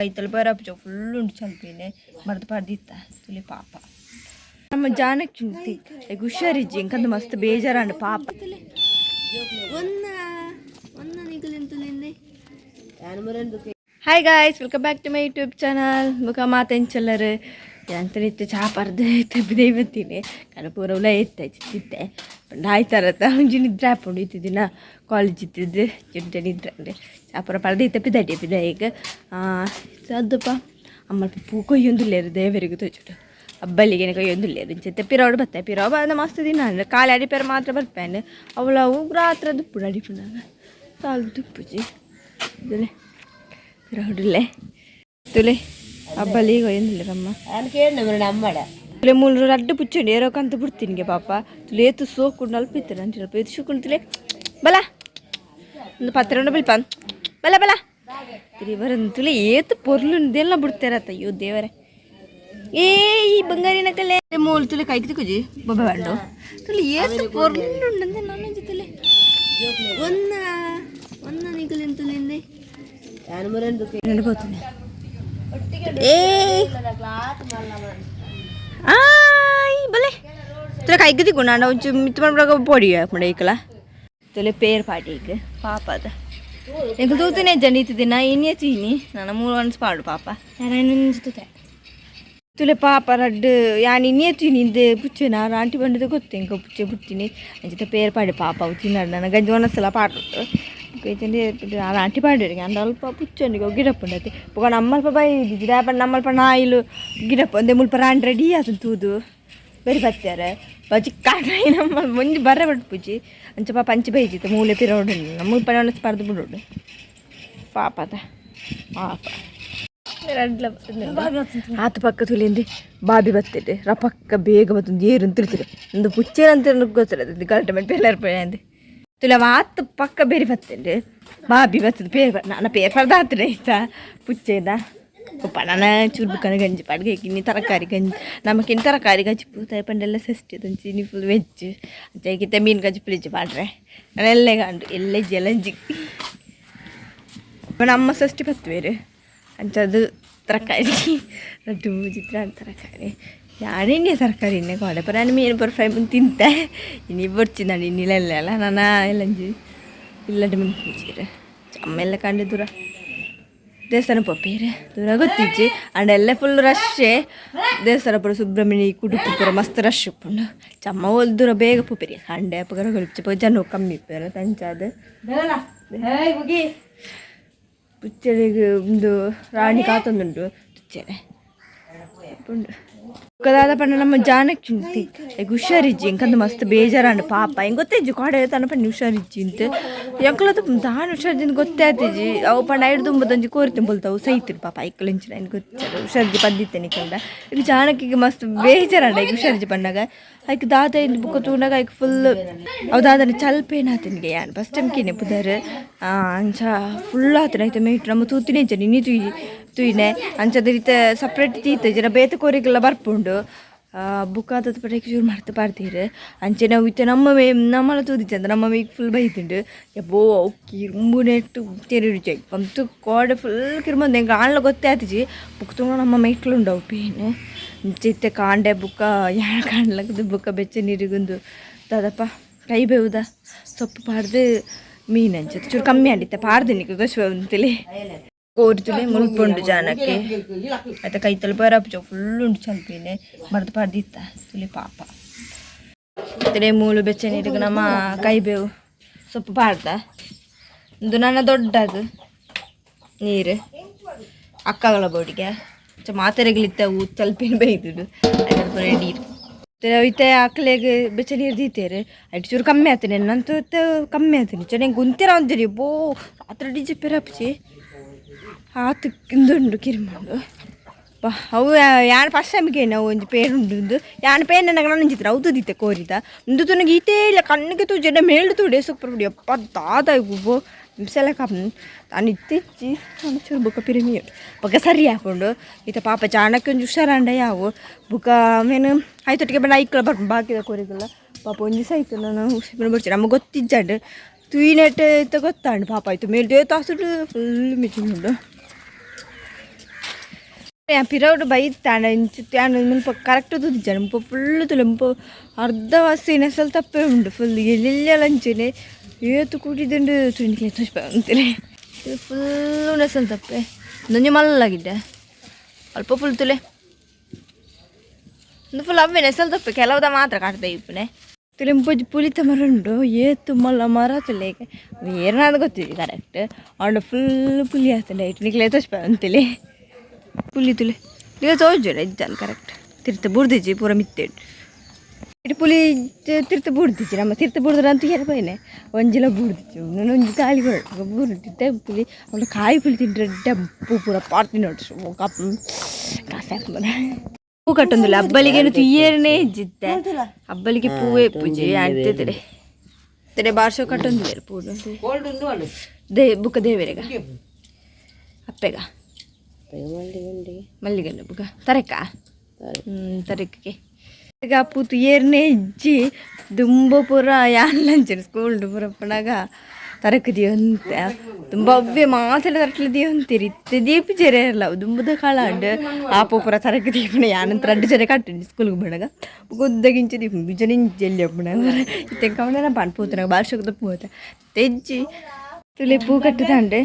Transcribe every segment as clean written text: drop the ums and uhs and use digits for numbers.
ಕೈತಲ್ ಬರಪ್ಪ ಫುಲ್ ಉಂಡು ಚಲ್ಪಿನೆ ಮರ್ದು ಪರ್ದಿತ್ತ ತುಲಿ ಪಾಪ ನಮ್ಮ ಜಾನಕಿ ಈಗ ಹುಷಾರಿಜ್ಜಿ ಇಂಕಂದು ಮಸ್ತ್ ಬೇಜಾರಂಡು ಪಾಪ. Hi guys, welcome back to my YouTube channel. ಮುಖ ಮಾತೆಂಚಲ್ಲರು ಎಂತ ನಿತ್ಯ ಚಾ ಪರ್ದು ದೈವತ್ತೀನಿ ಕನಪೂರವಲ ಎತ್ತ ಚಿತ್ತಿತ್ತೆ ಆಯ್ತಾರತ್ತ ಒಂಜಿ ನಿದ್ರೆ ಹಾಕೊಂಡು ಇತ್ತಿದ್ದಿನ ಕಾಲೇಜ್ ಇತ್ತಿದ್ದು ಚಿಂತೆ ನಿದ್ರೆ ಅಂದರೆ ಚಾಪುರ ಪರ್ದು ಇತ್ತ ಪಿದಾಟಿ ಪಿದ ಈಗ ಅದಪ್ಪ ಅಮ್ಮ ಪೂ ಕೊಯ್ಯೊಂದುಲ್ಲೇರು ದೇವರಿಗೂ ತೋಚುಡು ಅಬ್ಬಲ್ಲಿಗೆ ಕೊಯ್ಯೊಂದುಲ್ಲೇರು ಇಂಚತ್ತೆ ಪಿರೋಡು ಬತ್ತೆ ಪಿರೋ ಬಂದ ಮಸ್ತ್ ದಿನ ಅಂದರೆ ಖಾಲಿ ಅಡಿಪೇರು ಮಾತ್ರ ಬರ್ಪೇನೆ ಅವಳು ರಾತ್ರಿ ದುಪ್ಪುಡು ಅಡಿಪುನಾಗ ಸಾಲು ದುಪ್ಪುಜಿ ಇದಲ್ಲೇ ಪಿರೋಡುಲ್ಲೆ ತುಲೆ ಅಬ್ಬಲ್ಲಿಗೆ ಕೊಯ್ಯೊಂದುಲ್ಲೇರಮ್ಮ. ತುಲೆ ಮೂಲು ರಡ್ಡು ಪುಚ್ಚುಂಡು ಏರೋಕಂತ ಬಿಡ್ತೀನಿ ಪಾಪ. ತುಲೆ ಏತು ಸೋಕು ನಲ್ಪಿತ್ತು ಅಂಚಿನ ಏತು ಶುಕುಂಡು ತುಲೆ ಬಲ ಒಂದು ಪತ್ರ ಬಿಲ್ಪ ಬಲ ಬಲ ತಿರಿ ತುಲೆ ಏತು ಪೊರ್ಲು ಬಿಡ್ತಾರತ್ತ. ಅಯ್ಯೋ ದೇವರೇ, ಏ ಈ ಬಂಗಾರಿನ ಕಲೆ ಮೂಲು ತುಲೆ ಕೈಗೆ ಕುಜಿ ಬೊಬ್ಬೆ ಬಂಡು ತುಲೆ ಏತು ಪೊರ್ಲು ಉಂಡಂತೆ ನಾನು ತುಲೆ ಒನ್ನ ಒನ್ನ ನಿಗಲಿನ್ ತುಲಿಂದೆ. ಹೋಗ್ತೀನಿ. ಏ ಆಯ್ ಬಲೆ ತುಲೆ ಕೈಗೆ ತಿಕ್ಕು ನಾನು ಒಂಚು ಮಿತ್ತು ಮಾಡ್ಬಿಡಾಗ ಪೊಡಿ ಹಾಕ್ಬಿಡ ಈಕಲ ತುಲೆ ಪೇರ್ ಪಾಟಿಗೆ ಪಾಪದ ಎಂಕ್ ತೂತಿನೇ ಜನ ಇತ್ತಿದ್ದಿನ ಇನ್ನೇ ತೀನಿ ನನ್ನ ಮೂರು ಅನ್ಸ್ ಪಾಡು ಪಾಪ. ತುತೆ. ತುಲೆ ಪಾಪ ರಡ್ಡು ಯಾನ್ ಇನ್ನೇ ತೀನಿ ಇಂದು ಪುಚ್ಚೆ ನಾನು ಆಂಟಿ ಬಂಡಿದ ಗೊತ್ತು ಇಂಕ ಪುಚ್ಚೆ ಬಿಡ್ತೀನಿ ಅಂಚಿತ ಪೇರ್ ಪಾಡಿ ಪಾಪ ಅವು ತಿನ್ನಾಡು ನನ್ನ ಗಂಜಿ ಒಂದೊಂದ್ಸಲ ಪಾಡು ನಾನು ಆಂಟಿ ಪಾಡಿರಿ ಅಂಡ ಅಲ್ಪ ಪುಚ್ಚೊಂದಿಗೆ ಗಿಡಪ್ಪುಂಡತೆ ಬೊಕ ನಮ್ಮಲ್ಪ ಬೈದಿದ್ದು ದಾಯೆ ನಮ್ಮಲ್ಪ ನಾಯಿಲು ಗಿಡಪ್ಪ ಒಂದೇ ಮುಲ್ಪ ರಾಣಿ ರೆಡಿ ಆತುಂಡು ತೂದು ಬೆರಿ ಬತ್ತಾರೆ ಬಜಿ ಕಾಟ ನಮ್ಮ ಮುಂಜಿ ಬರ್ರೆ ಪುಚ್ಚಿ ಅಂಚ ಪಾಪ ಅಂಚಿ ಬೈಜಿತ್ತು ಮೂಲೆ ಪಿರೋಡು ಮುಲ್ಪ ಒಣಸ್ ಪರ್ದು ಬಿಡೋಡು ಪಾಪದ ಪಾಪ. ಆತ ಪಕ್ಕ ತುಲಿಂది ಬಾಬಿ ಬತ್ತಿದೆ ರಪಕ್ಕ ಬೇಗ ಬತ್ತೊಂದು ಏರು ತಿರ್ತಿರು ಒಂದು ಪುಚ್ಚೇರಂತ ಗೊತ್ತಿಲ್ಲ ಗಲಾಟೆ ಮಾಡಿ ಪೇಲರ್ ಅಂದೆ ತುಲ ಆತ ಪಕ್ಕ ಬೇರೆ ಬತ್ತಿಂಡು ಬಾಬಿ ಬತ್ತದ ಪೇರ್ ನನ್ನ ಪೇರ್ ಪರ್ದ ಆತ್ರೆ ಆಯ್ತಾ ಪುಚ್ಚೇದ ಉಪ್ಪ ನನ್ನ ಚೂರು ಬುಕ್ಕನ ಗಂಜಿ ಪಾಡ್ಗೆ ಇನ್ನು ತರಕಾರಿ ಗಂಜಿ ನಮಕಿನ್ ತರಕಾರಿ ಗಜ್ಜಿ ಪಂಡೆಲ್ಲ ಸಷ್ಟಿ ತುಂಚಿ ಇನಿ ಫುಲ್ ವೆಜ್ ಅಂಚ ಮೀನು ಗಜ್ಜಿ ಪ್ಲಿಜ್ ಪಾಡ್ರೆ ನಾನೆಲ್ಲ ಗಂಡು ಎಲ್ಲ ಜಲಂಜಿ ನಮ್ಮ ಷಷ್ಠಿ ಪತ್ತು ಅಂಚದು ತರಕಾರಿ ರಡ್ಡು ಚಿತ್ರ ತರಕಾರಿ ಯಾಣಿನ್ಯ ತರಕಾರಿ ಇನ್ನೆ ಕೋಡೆ ಪರ ನಾನು ಮೀನು ಪರ ಫ್ರೈ ಬಂದು ತಿಂತೆ ಇನ್ನು ಬೊಡ್ಚಿ ನಾನು ಇನ್ನಿಲ್ಲ ಅಲ್ಲ ನಾನು ಎಲ್ಲಂಜಿ ಇಲ್ಲಂಟು ಮೀನು ಪೂಜೀರು ಅಮ್ಮೆಲ್ಲ ಕಂಡು ದೂರ ದೇವಸ್ಥಾನ ಪೋಪೇರು ದೂರ ಗೊತ್ತಿಜ್ಜಿ ಅಂಡ್ ಎಲ್ಲ ಫುಲ್ ರಶ್ಶೆ ದೇವಸ್ಥಾನ ಪೂರ ಸುಬ್ರಹ್ಮಣ್ಯ ಕುಡುಪು ಪೂರ ಮಸ್ತ್ ರಶ್ ಉಪ್ಪುಂಡು ಚಮ್ಮ ಓಲ್ ದೂರ ಬೇಗ ಪೋಪೇರಿ ಕಂಡೆ ಅಪ್ಪಗರ ಜನ ಕಮ್ಮಿ ಇಪ್ಪೇರು ತಂಚಾದ ಪುಚ್ಚೆರೆಗ್ ಒಂದು ರಾಣಿ ಕಾತೊಂದುಂಡು ಪುಚ್ಚೆರೆ ಉಂಡು ದಾದ ಪಂಡ ನಮ್ಮ ಜಾನಕಿ ಈಗ ಹುಷಾರಿಜ್ಜಿ ಇಂಕಂದು ಮಸ್ತ್ ಬೇಜಾರಂಡು ಪಾಪ ಹಿಂಗೆ ಗೊತ್ತೇಜ್ಜಿ ಕೋಡೆ ತನ್ನ ಪಂಡ ಹುಷಾರಿಜ್ಜಿ ಅಂತ ಎಂಕಲದ ದಾನ ಹುಷಾರಿಜ್ಜಿ ಅಂತ ಗೊತ್ತೇ ಆತಿಜ್ಜಿ ಅವು ಪಂಡ ಐಡು ತುಂಬದೊಂಜಿ ಕೋರಿ ತುಂಬಲ್ತಾವು ಸೈತಿರು ಪಾಪ ಐಕ್ಲಂಚಿನ ಏನು ಗೊತ್ತಾರ ಹುಷಾರಿಜ್ಜಿ ಪದ್ದಿತ್ತೆ ನಿಕಲ್ದ. ಈಗ ಜಾನಕಿಗೆ ಮಸ್ತ್ ಬೇಜಾರಂಡ ಈಗ ಹುಷಾರಿಜ್ಜಿ ಪಂಡಾಗ ಐಕ್ ದಾದ ಇಂದು ಬುಕ್ಕ ತೂನಾಗ ಐಕ್ ಫುಲ್ ಅವು ದಾದನ ಚಲ್ಪೇನಾತನಿಗೆ ಯಾನ್ ಫಸ್ಟ್ ಟೈಮ್ ಕಿನೆ ಪುದರ್ ಅಂಚ ಫುಲ್ ಆತನ ಐತೆ ಮೇಟ್ ನಮ್ಮ ತೂತಿನೇ ಇಜ್ಜ ನಿನ್ನೆ ತುಯಿ ತುಯಿನೆ ಅಂಚದ ರೀತೆ ಸಪ್ರೇಟ್ ತೀತ ಜನ ಬೇತೆ ಕೋರಿಗೆಲ್ಲ ಬರ್ಪುಂಡು ಬುಕ್ ಆದದ ಪಡೆಗೆ ಚೂರು ಮರ್ತು ಪಾಡ್ತೀರು ಅಂಚೆ ನಾವು ಇತ್ತೆ ನಮ್ಮ ಮೇ ನಮ್ಮಲ ತೂದಿಚ್ಚಂತ ನಮ್ಮ ಮೇಗ್ ಫುಲ್ ಬೈತುಂಡು ಯಬ್ಬೋ ಅವು ಕಿರುಂಬು ನೆಟ್ಟು ತೆರಿ ಅಂತೂ ಕೋಡೆ ಫುಲ್ ಕಿರುಂಬಂದು ಎಂಕ್ ಆನ್ಲ ಗೊತ್ತೇ ಆತಿಜಿ ಬುಕ್ ತುಂಬ ನಮ್ಮ ಮೇಟ್ಲುಂಡು ಅವು ಪೇನ್ ಅಂಚೆ ಇತ್ತೆ ಕಾಂಡೆ ಬುಕ್ಕ ಯಾಣ ಕಾಣ್ಲಕ್ಕದು ಬುಕ್ಕ ಬೆಚ್ಚ ನೀರಿಗೊಂದು ದಾದಪ್ಪ ಕೈ ಬೇವುದ ಸೊಪ್ಪು ಪಾಡ್ದು ಮೀನು ಅಂಚೆ ಚೂರು ಕಮ್ಮಿ ಆಂಡಿತ್ತೆ ಪಾಡ್ದಿನಿ ಅಂತೇಳಿ ಕೋರಿ ಮುಲ್ಪುಂಡು ಜಾನಕ್ಕೆ ಆಯ್ತಾ ಕೈತಲ್ ಬರಪ್ಪ ಫುಲ್ ಉಂಡು ಚಲ್ಪಿನೆ ಮರ್ದು ಪಾಡ್ದಿತ್ತ ತುಲಿ ಪಾಪ ತುಲೆ ಮೂಲು ಬೆಚ್ಚ ನೀರಿಗೆ ನಮ್ಮ ಕೈ ಬೇವು ಸೊಪ್ಪು ಪಾಡ್ದ ಒಂದು ನನ್ನ ದೊಡ್ಡದು ನೀರು ಅಕ್ಕಗಳ ಬೋಟಿಗೆ ಚ ಮಾತೆರೆಗಳಿತ್ತ ಚಲ್ಪಿನ ಬೈದುಡು ಅದರ ನೀರು ಇತ್ತೆ ಅಕ್ಲೆಗ್ ಬೆಚ್ಚ ನೀರು ದೀತೇರು ಐಟ್ ಚೂರು ಕಮ್ಮಿ ಆತನೆ ನಂತು ಕಮ್ಮಿ ಆತನೆ ಚೆನ್ನಾಗಿ ಗುಂತಿರ ಅಂತೀರಿ ಬೋ ರಾತ್ರಿ ಡಿಜೆ ಪೆರಪ್ಚಿ ಆತು ಇಂದುಂಡು ಕಿರುಮುಂಡು ಬಾ ಅವು ಯಾನ್ ಫಸ್ಟ್ ಟೈಮ್ ಕೇನ ಒಂಜಿ ಪೇರು ಉಂಡು ಯಾನ್ ಪೇನ್ ನನಗೆ ನಾನು ಚಿತ್ರ ಅವು ತುದಿತ್ತೆ ಕೋರಿದ ಉಂದು ತುನಗೆ ಈತೇ ಇಲ್ಲ ಕಣ್ಣಿಗೆ ತೂಜೆ ಮೇಲ್ಡು ತೂಡೆ ಸೂಪರ್ ಬಿಡಿ ಅಪ್ಪ ದಾದ ಇವು ಸೆಲ ಕಾಪ್ ತಾನು ಇತ್ತಿಚ್ಚಿ ನಾನು ಚೂರು ಬುಕ್ಕ ಪಿರಿಮಿ ಬೊಕ್ಕ ಸರಿ ಹಾಕೊಂಡು ಈತ ಪಾಪ ಚಾಣಕ್ಕೆ ಒಂಜಿ ಹುಷಾರಂಡ ಯಾವು ಬುಕ್ಕ ಮೇನು ಆಯ್ತೊಟ್ಟಿಗೆ ಬಣ್ಣ ಐಕ್ಲ ಬರ್ಪು ಬಾಕಿದ ಕೋರಿಗಲ್ಲ ಪಾಪ ಒಂಜಿ ಸೈತು ನಾನು ಹುಷಾರು ಬರ್ಚಿ ನಮಗೆ ಗೊತ್ತಿಜ್ಜಾಂಡು ತುಯಿನೆಟ್ ಇತ್ತ ಗೊತ್ತಾಂಡು ಪಾಪ ಆಯ್ತು ಮೇಲ್ ತಾಸುಡು ಫುಲ್ ಮಿಚಿಂಡು. ಪಿರವುಡು ಬೈತಾಂಡ ಇಂಚ ಮುಲ್ಪ ಕರೆಕ್ಟ್ ತೂದಿಜ್ಜಾಂಡ ಮುಲ್ಪ ಫುಲ್ಲು ತುಲೆ ಮುಲ್ಪ ಅರ್ಧ ವಾಸಿ ನೆಸಲ್ ತಪ್ಪೇ ಉಂಡು ಫುಲ್ ಎಲ್ಲೆಲ್ಲ ಅಂಚೆನೆ ಏತು ಕೂಟಿದುಂಡು ತುಣಿಕೆ ತೋಜ್ಪಾವಂತಿರೆ ಫುಲ್ಲು ನೆಸಲ್ ತಪ್ಪೆ ಒಂದೊಂಜಿ ಮಲ್ಲಾಗಿದ್ದೆ ಅಲ್ಪ ಫುಲ್ ತುಲೆ ಒಂದು ಫುಲ್ ಅವ್ವೆ ನೆಸಲ್ ತಪ್ಪೆ ಕೆಲವುದ ಮಾತ್ರ ಕಾಡ್ತಾ ಇಪ್ಪನೆ ತುಲೆ ಮುಪ್ಪೊಂಜಿ ಪುಲಿತ ಮರ ಉಂಡು ಏತು ಮಲ್ಲ ಮರ ತುಲೆ ಏನಾದ್ರು ಗೊತ್ತಿದೆ ಕರೆಕ್ಟ್ ಅಂಡ ಫುಲ್ ಪುಲಿ ಆತಂಡ ಐಟ್ ನಿಕ್ಲೆ ತೋಜ್ಪಾವಂತಿಲೆ ಪುಲಿ ತುಲೆ ಈಗ ತೋಜುರ ಇಜ್ಜಾನ್ ಕರೆಕ್ಟ್ ತಿರ್ತ ಬುರ್ದಿಜ್ಜಿ ಪೂರ ಮಿತ್ತೇಡು ಇಟ್ಟು ಪುಲಿ ತಿರ್ತ ಬುರ್ದಿಜ್ಜಿ ನಮ್ಮ ತಿರ್ತ ಬುರ್ದ್ರ ಅಂತ ಪೈನೆ ಒಂಜಿಲ ಬುರ್ದಿಜ್ಜಿ ಒಂಜಿ ಗಾಳಿ ಬುರ್ದಿತ್ತೆ ಪುಲಿ ಅವಳ ಕಾಯಿ ಪುಲಿ ತಿಂದ್ರೆ ಡಬ್ಬು ಪೂರ ಪಾರ್ತಿ ನೋಡ್ರಿ ಕಪ್ ಕಾಸೆ ಹೂ ಕಟ್ಟೊಂದಿಲ್ಲ ಅಬ್ಬಲಿಗೆ ತುಯ್ಯೇರನೇ ಇಜ್ಜಿತ್ತೆ ಅಬ್ಬಲಿಗೆ ಪೂವೇ ಪೂಜೆ ಅಂತಿದ್ರೆ ತೆರೆ ಬಾರ್ಸೋ ಕಟ್ಟೊಂದಿಲ್ಲ ಪೂ they ಬುಕ್ಕ ದೇವರೆಗ ಅಪ್ಪೆಗ ಮಲ್ಲಿಗೆಲ್ಲ ಬುಕ್ಕ ತರೆಕ ತರೆಕ್ಕೆ ಈಗ ಪೂತು ಏರ್ನೇ ಇಜ್ಜಿ ದುಂಬ ಪೂರ ಯಾನ್ಲಂಚನೆ ಸ್ಕೂಲ್ ಪೂರ ಪುನಗ ತರಕು ದಿಯೊಂತೆ ತುಂಬ ಅವ್ವೆ ಮಾತೆಲ್ಲ ತರಟ್ಲ ದಿಯೊಂತೀರಿ ಇತ್ತೆ ದೀಪ ಜೆರೆ ಇರಲ್ಲ ದುಂಬದ ಕಾಲ ಉಂಡು ಆಪು ಪೂರ ತರಕು ದೀಪನ ಯಾನಂತ ರಡ್ಡು ಜನ ಕಟ್ಟುಂಡು ಸ್ಕೂಲ್ಗೆ ಬಣ್ಣಗ ಗುದ್ದಗಿಂಚ ದೀಪ ಬಿಜನ ಇಂಚಿ ಅಪ್ಪಣ ಇತ್ತೆ ಕವನ ಪನ್ ಪೂತನಾಗ ಬಾರ್ಷಕದ ಪೂತ ತೆಜ್ಜಿ ತುಲೆ ಪೂ ಕಟ್ಟುದಾಂಡೆ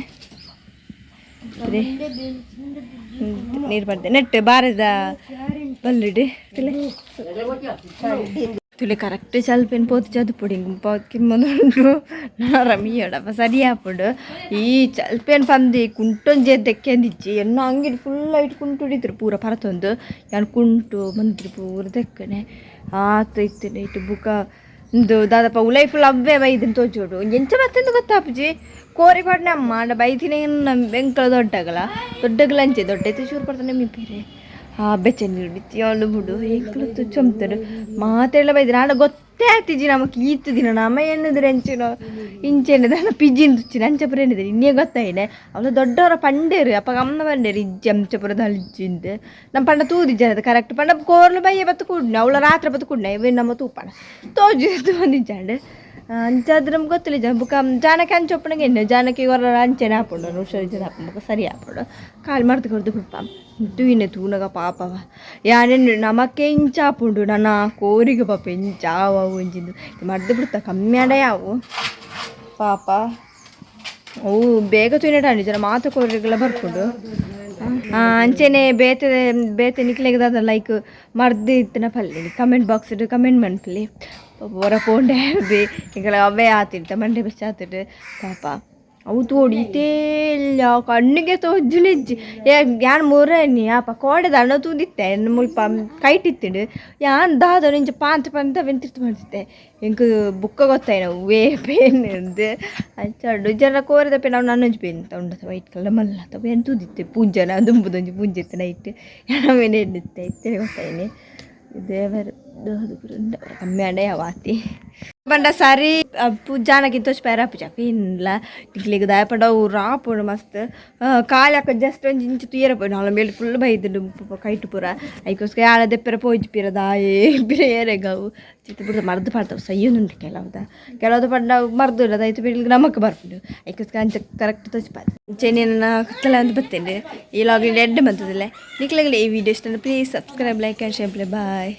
ನೀರು ಪಡ್ದೆ ನೆಟ್ಟು ಬಾರದ ಬಲ್ಲಿಡಿ ತುಲೆ ತುಲೆ ಕರೆಕ್ಟ್ ಚಲ್ಪೆನ್ ಪೋತು ಚದುಪುಡಿ ಕಿಮ್ಮದುಂಡು ರಮಿಯಡಪ್ಪ ಸರಿ ಆಪುಂಡು ಈ ಚಲ್ಪೆನ್ ಪಂದಿ ಕುಂಟೊಂಜೆ ದೆಕ್ಕೆಂದಿಜ್ಜಿ ಎನ್ನ ಅಂಗಿಡ್ ಫುಲ್ ಐಟ್ ಕುಂಟುಡಿದ್ರು ಪೂರ ಪರತೊಂದು ಯಾನ್ ಕುಂಟು ಮಂತ್ರಿ ಪೂರ ದೆಕ್ಕನೆ ಆತ ಇತ್ತು ಇಟ್ಟು ಬುಕ ಇಂದು ದಾದಪ್ಪ ಉಲೈ ಫುಲ್ ಅವ್ವೆ ಬೈದಿನ ತೋಜೋಡು ಎಂಚ ಬತ್ತೆಂದು ಗೊತ್ತಾಪುಜಿ ಕೋರಿ ಪಾಡ್ನೆ ಅಮ್ಮ ಅಂಡ ಬೈದಿನ ಬೆಂಕಳ ದೊಡ್ಡಗಲ ದೊಡ್ಡಗಲ ಅಂಚೆ ದೊಡ್ಡ ಇತ್ತು ಚೂರು ಪಡ್ತಾನೆ ಮೀಪೇರೆ ಆ ಬೆಚ್ಚ ನೀರು ಬಿತ್ತಿ ಬಿಡು ಎಂಕಲು ತುಚ್ಚಂತಾರೆ ಮಾತೆಲ್ಲ ಬೈದಿರ ಆಂಡ ಗೊತ್ತೇ ಆಗ್ತಿಜ್ಜಿ ನಮಕ್ ಈತ್ ದಿನ ನಮ ಎನ್ನುದ್ರೆ ಎಂಚಿನ ಇಂಚೆನ್ನದ ಪಿಜ್ಜಿನ ತುಚ್ಚಿನ ಅಂಚಪುರ ಎನ್ನಿದ್ರೆ ಇನ್ನೇ ಗೊತ್ತಾಯಿನೆ ಅವಳು ದೊಡ್ಡವರ ಪಂಡೇರು ಅಪ್ಪ ಅಮ್ಮನ ಪಂಡೇರು ಇಜ್ಜಿ ಅಂಚಪುರ ದಲ್ಜಿಂದು ನಮ್ಮ ಪಂಡ ತೂದಿಜ್ಜಾನದ ಕರೆಕ್ಟ್ ಪಂಡ ಕೋರ್ಲು ಬಯ್ಯ ಬತ್ತು ಕೂಡ್ನೆ ಅವಳ ರಾತ್ರಿ ಬತ್ತು ಕೂಡ್ನೆ ಇವೆ ನಮ್ಮ ತೂಪಣ ತೋಜಿ ತೂಂದಿಜ್ಜಾಂಡ್ ಅಂಚಾದ್ರೆ ನಮ್ಗೆ ಗೊತ್ತಿಲ್ಲ ಜನ ಬುಕ್ಕ ಜಾನಕಿ ಅಂಚೊಪ್ಪಣಗೆ ಎಣ್ಣೆ ಜಾನಕಿ ಹೊರ ಅಂಚೆನೆ ಹಾಪುಂಡು ಹುಷಾರಿಜ್ಜದ ಹಾಪುಂಡು ಬೊಕ ಸರಿ ಆಪುಂಡು ಕಾಲು ಮರ್ದು ಕೊರ್ದು ಬಿಡ್ಪ ತೂಯಿನೆ ತೂನಗ ಪಾಪವ ಯಾನೆ ನಮಕ್ಕೆ ಇಂಚ ಆಪುಂಡು ನನ್ನ ಕೋರಿಗೆ ಪಾಪ ಇಂಚ ಆವು ಇಂಚಿಂದು ಮರ್ದು ಬಿಡ್ತ ಕಮ್ಮಿ ಆಡ ಯಾವು ಪಾಪ ಅವು ಬೇಗ ತೂಯಿನಟ ಜನ ಮಾತು ಕೋರಿಗೆಲ್ಲ ಬರ್ಪುಂಡು ಅಂಚೆನೆ ಬೇತೆ ಬೇತೆ ನಿಕ್ಲೆಗ್ ಲೈಕ್ ಮರ್ದು ಇತ್ತಿನ ಪಲ್ಲಿ comment box comment ಮನ್ಪುಲಿ ಒರ ಪೋಂಡೆ ಬಿ ನಿಕಲ ಅವೇ ಆತಿರ್ತ ಮಂಡೆ ಬೆಚ್ಚ ಆತಿಟ್ಟು ಪಾಪ ಅವು ತೋಡಿ ಇತೇ ಕಣ್ಣಿಗೆ ತೋಜುನಿಜ್ಜಿ ಯಾನ್ ಮೂರನಿ ಆಪ ಕೋಡೆ ದಾಣ ತೂದಿತ್ತೆ ಮುಲ್ಪ ಕೈಟ್ ಇತ್ತಿಡು ಯಾನ್ ದಾದ ಇಂಚ ಪಾಂತ ಪಾಂತ ಅವೆನ್ ತಿರ್ತು ಮಾಡ್ತಿತ್ತೆ ಎಂಕ್ ಬುಕ್ಕ ಗೊತ್ತಾಯ್ನ ವೇ ಪೇನ್ ಅಂದ್ ಅಂಚ ಉಂಡು ಜನ ಕೋರೆದ ಪೇನ್ ಅವು ನನ್ನೊಂಜಿ ಪೇನ್ ಉಂಡತ ವೈಟ್ ಕಲರ್ ಮಲ್ಲ ಪೇನ್ ತೂದಿತ್ತೆ ಪೂಂಜನ ದುಂಬುದೊಂಜಿ ಪೂಂಜೆ ಇತ್ತು ನೈಟ್ ಯಾನ ಎಣ್ಣಿತ್ತೆ ಇತ್ತೆ ಗೊತ್ತಾಯ್ನೆ ದೇವರು ಕಮ್ಮಿ ಆಂಡ ಯಾವಾತಿ ಪಂಡ ಸರಿ ಜಾನಕಿ ತೋಚ್ ಪೇರ ಪೂಜ ಪೇನ್ಲ ನಿಕ್ಲೆಗ್ ದಾಯ ಪಂಡ ಅವು ರಾಪುಂಡು ಮಸ್ತ್ ಕಾಲಕ್ಕ ಜಸ್ಟ್ ಒಂಜಿ ಇಂಚ ತೂಯರ ಪೋಂಡು ಅವಳ ಮೇಲೆ ಫುಲ್ ಬೈದುಂಡು ಕೈಟ್ ಪೂರ ಐಕೋಸ್ಕರ ಯಾಳ ದೆಪ್ಪೆರ ಪೋಯಿಜಿ ಪಿರ ದಾಯೆ ಪಿರ ಏರೆಗವು ಚಿತ್ತ ಪೂರ ಮರ್ದು ಪಾಡ್ತಾವು ಸಯ್ಯೊಂದುಂಡು ಕೆಲವುದ ಕೆಲವುದು ಪಂಡ ಮರ್ದು ಇಲ್ಲ ದೈತ ಬಿಡ್ಲಿಕ್ಕೆ ನಮಕ್ ಬರ್ಪುಂಡು ಐಕೋಸ್ಕರ ಅಂಚ ಕರೆಕ್ಟ್ ತೋಚ್ಪಾದ ಅಂಚೆನೆ ನನ್ನ ಕತ್ತಲೆ ಒಂದು ಬತ್ತೇನೆ ಈ ಲಾಗ್ ಎಡ್ಡೆ ಬಂತದಿಲ್ಲ ನಿಕ್ಲೆಗ್ಲ ಈ ವಿಡಿಯೋ ಇಷ್ಟ please subscribe, like and share. Bye.